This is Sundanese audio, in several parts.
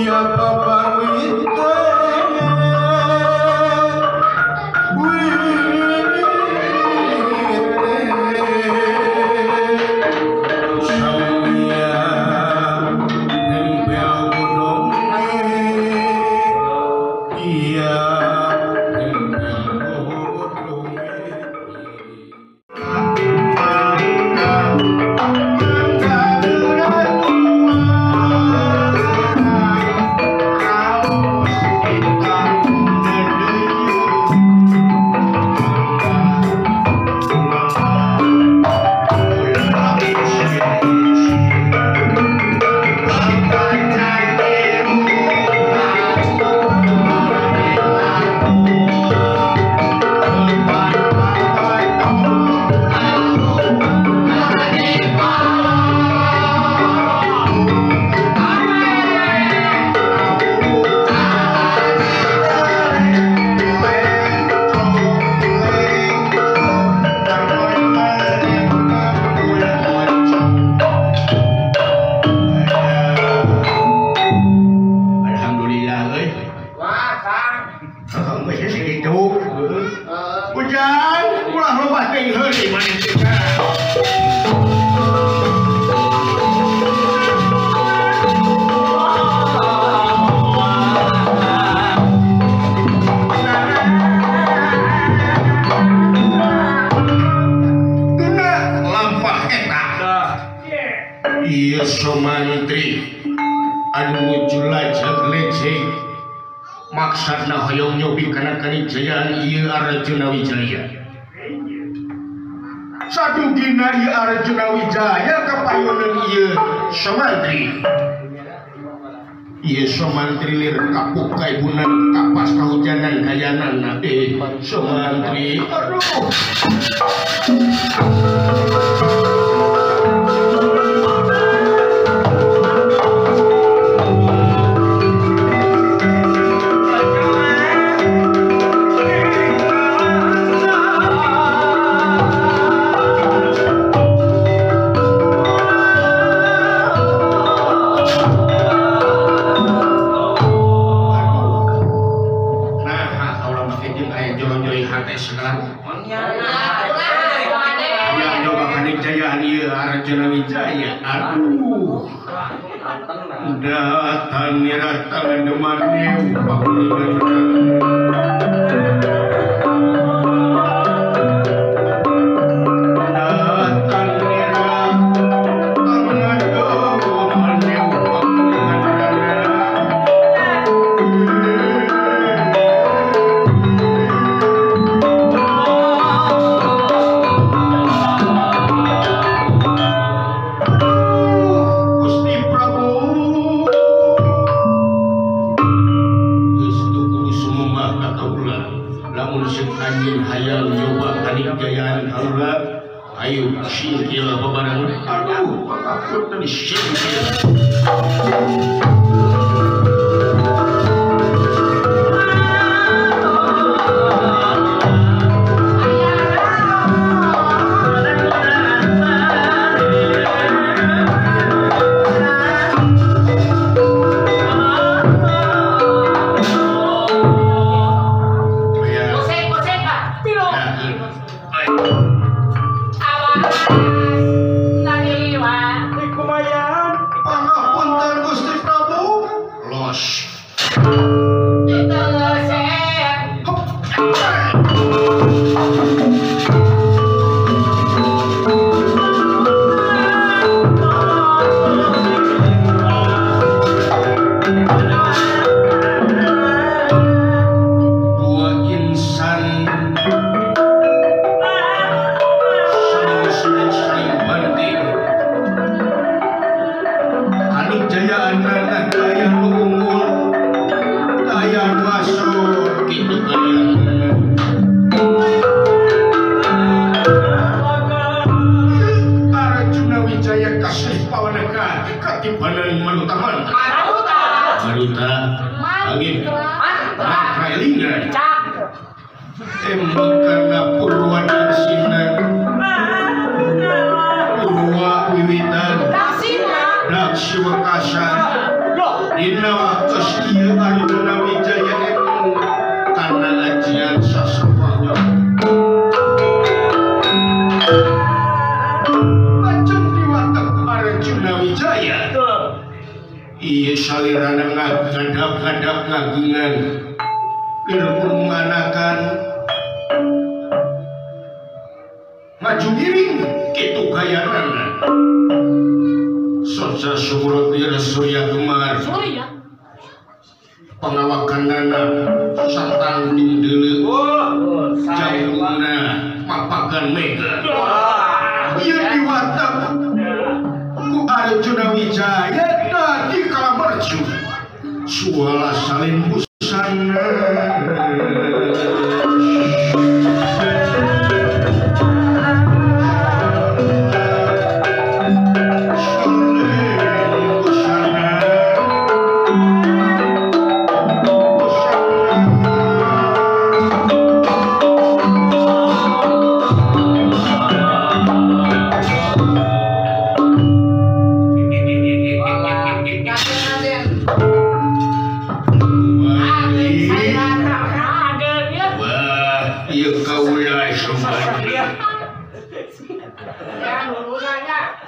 Iya babaru Sumantri, aduh. Dina waktu ieu Arjuna Wijaya emu kana ajian sastra. Lajeng diwatek Arjuna Wijaya. Ieu salirana ngadap-gadap ngagengan lir nganakan maju miring kitu gayanana. Soca sumurut lir surya gemar. Surya. Pengawakanana santang ning deuleu. Jauhna mapagan mega. Ieu diwatek ku Arjuna Wijaya dadi kalamercu. Suala salin busana.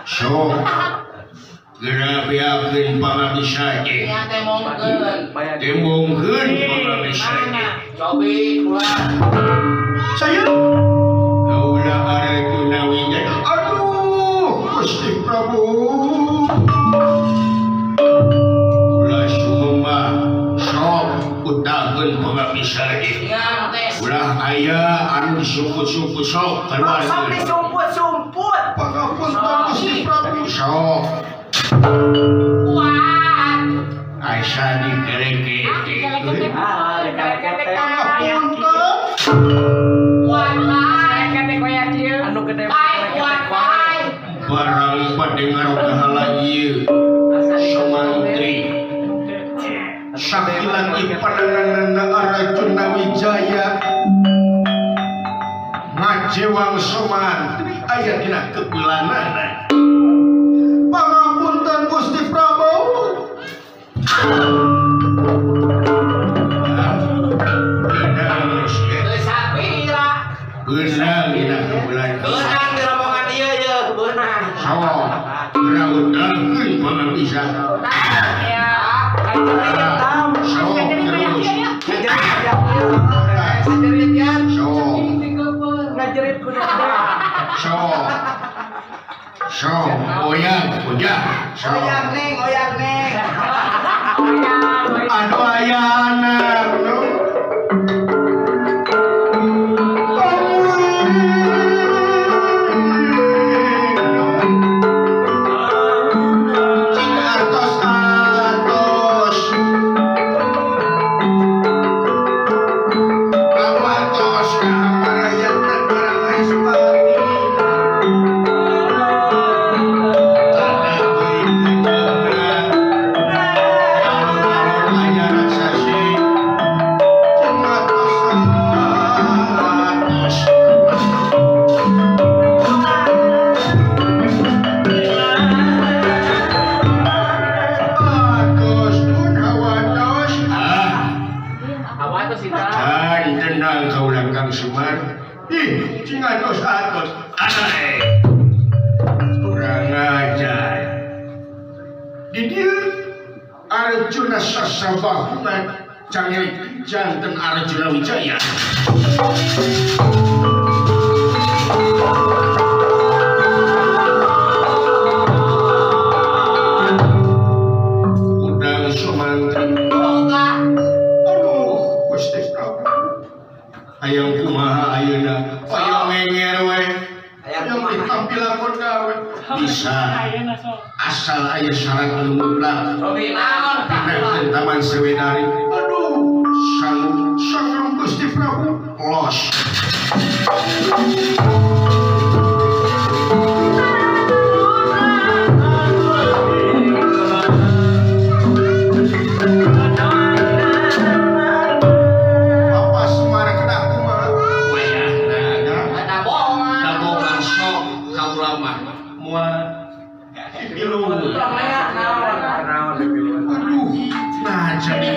Sok geura beakeun pangabisa ge. Nya temongkeun. Temongkeun pangabisa ge. Cobi ulah. Saya kaula Arjuna Wijaya. Aduh, Gusti Prabu. Ulah sumembah sok udaheun pangabisa ge. Ulah aya anu disumput-sumput sok keluar. Sok disumput-sumput. Pangapunten Gusti Prabu sok. Kuat. Aisyah dikereke. Pangapunten. Kuat bae kete koya kieu. Anu gede kuat bae. Barang padengar kahala ieu. Sumantri. Sakilan ipananana Arjuna Wijaya. Ngajewang Sumantri aya dina keulanana. Pangapunten Gusti Prabu. Beunang dina keulan. Beunang di rombongan ieu ye, beunang. Sok, geura udaheun pangabisa. Tah ya. Sok terus. Ngajerit ya. Sok. Ngajerit kudu. Sok. Sok, oyang, ojang. Sok. Oyang neng, oyang neng. Aduh ayana. Arjuna sasabahunan canggih janten Arjuna Wijaya. Udang Sumantri. Aduh, Gusti Prabu. Hayang kumaha ayeuna? Hayang ngenger we. Hayang ditampilakeun gawe. Bisa. Asal aya syarat anu mutlak. Taman Sewedari. Aduh, sanggup sanggup Gusti Prabu los. Apa Semar kedah kumaha? Wayahna dabongan sok kaula mah moal dipilu. Aduh, nah jadi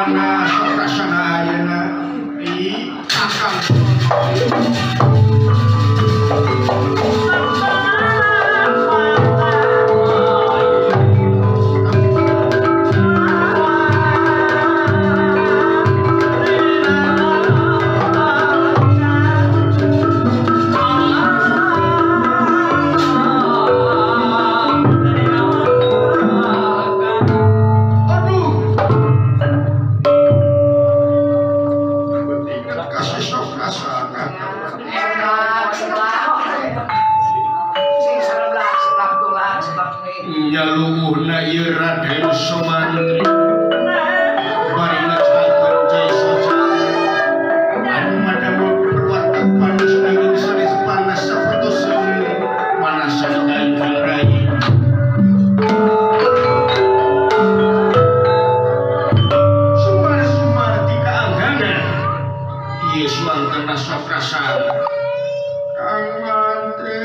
Mana Sokrasana ayeuna? Ih, akang. Nyaluhna ieu Raden Somantri bari ngacalkeun cai saja anu madamel perwatak panas nanging sanes panas sapertos manasan ka ingkang rai. Sumar-sumar ti kaangganan ieu suangkana Sokrasana. Kang Mantri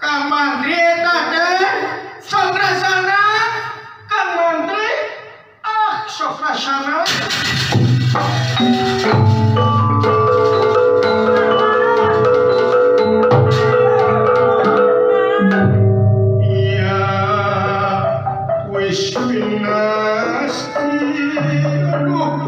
Kang Mantri eta teh Sokrasana. Kang Mantri ah Sokrasana. Iya wis pinasti aduh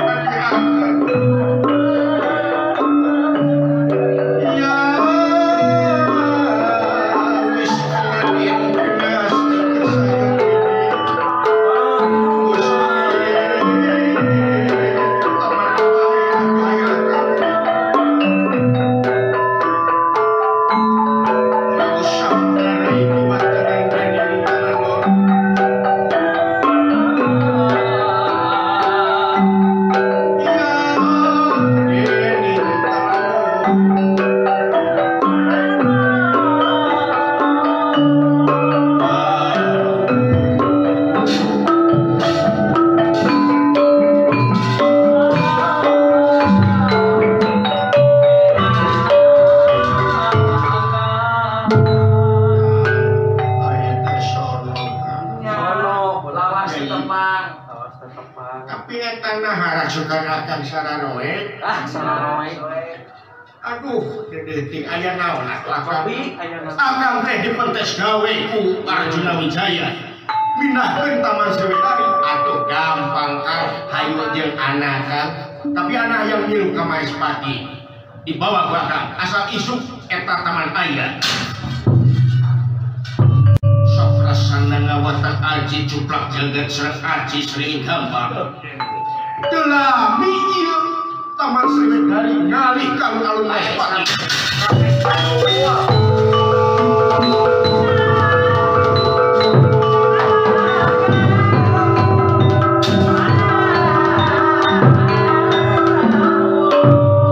aduh dedeting aya naon atuh akang teh dipentes gawe ku Arjuna Wijaya mindahkeun Taman Sriwedari atuh gampang kang hayu jeung anak kang tapi anak yang milu ka Maespati dibawa ku akang asal isuk eta taman aya sok rasana ngawatan aji cuplak jagat sareng aji sering gampang teu lami ieu Taman Sriwedari ngalih ka alun-alun Maespati.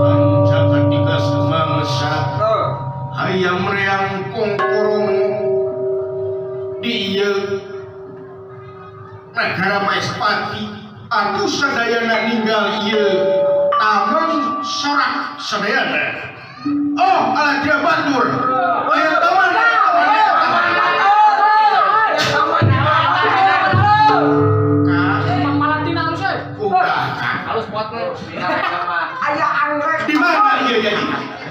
Panca katiga sumangsa hayam reang kongkorong di ieu nagara Maespati anu sadayana ninggal ieu taman sorak sadayana. Oh, ala dia batur. Ayo taman, taman, taman. Halus buat lu. Aya anggrek. Di mana ieu jadi?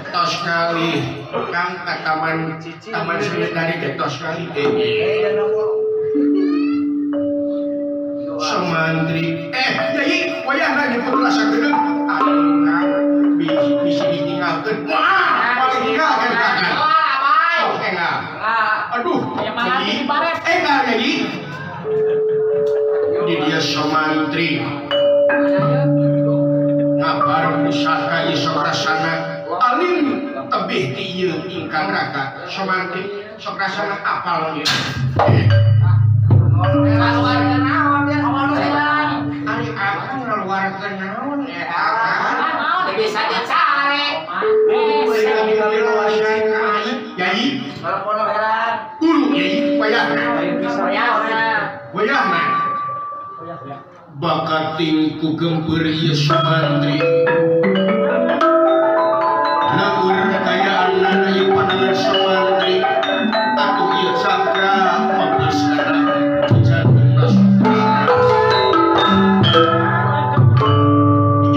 Tos kali. Kang ka taman Taman Sriwedari ge tos kali. Somantri. Yai, wayahna nyebut rasa geudeung. Kang bisa ditinggalkeun. Wah, paling tinggalkeun Kang. Sok enggal. Aduh, enggal yai. Di dia Somantri. Ngabar pusaka ieu Sokrasana alim tebih ti ieu ingkang raka. Somantri Sokrasana apal ieu. Ari akang ngaluarkeun naon kasihan ka aing yai telepon heran guru yai wayahna wayahna bakating ku gempeur ieu Sumantri leur kayaan ieu pandangan Sumantri atuh ieu cakra mabesna jantungna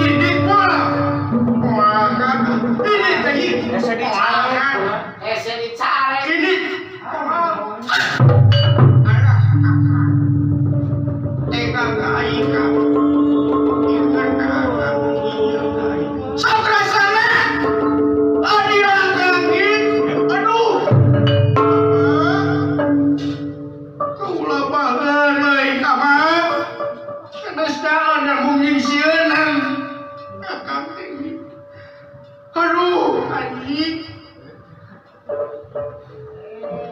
ini mah makan ini teh hese dicare ini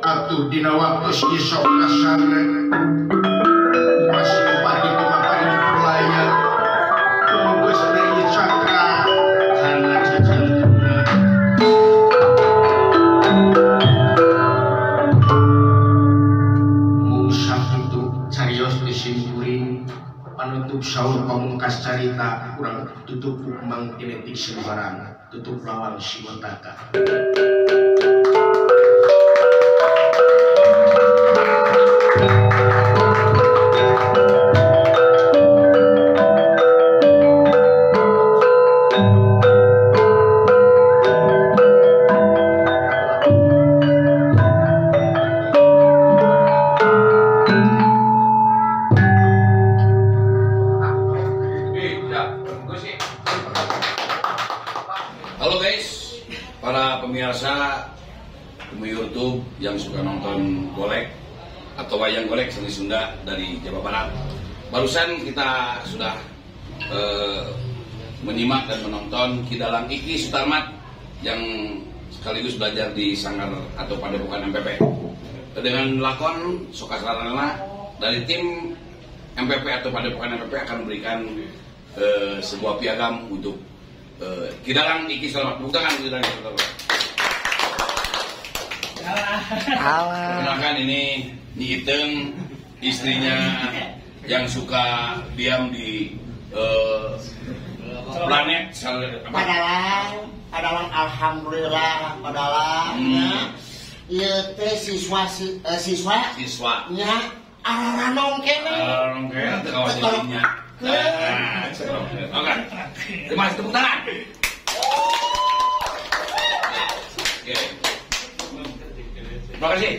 atuh dina waktu si sok kasarna masih pati kumakan perlayan kumageusna ieu cakra kana jajantungna mung sakitu carios di simkuring panutup saur pamungkas carita kurang tutup mang kinetik sembarang tutup lawang siwataka. Halo guys, para pemirsa YouTube yang suka nonton golek atau wayang golek seni Sunda dari Jawa Barat. Barusan kita sudah menyimak dan menonton Ki Dalang Iki Sutarmat yang sekaligus belajar di Sanggar atau Padepokan MPP. Dengan lakon Sokasarana dari tim MPP atau Padepokan MPP akan memberikan sebuah piagam untuk Ki Dalang Iki Sutarmat. Tepuk tangan Ki Dalang Iki Sutarmat. Perkenalkan ini Nyi Iteng, istrinya yang suka diam di planet. Padalang, alhamdulillah, padalang. Ieu teh siswa siswa nya araranong keneh. Araranong keneh teu kawas jadinya. Oke. Terima kasih, tepuk tangan. Oke. Terima kasih.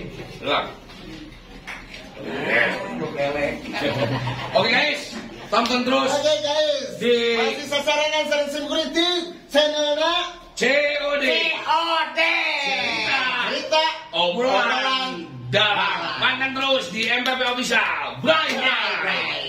Oke guys, tonton terus. Oke guys, di masih sasarangan sareng simkuring channelna COD. COD. Cerita obrolan dalang. Panteng terus di MPP Official. Bye bye.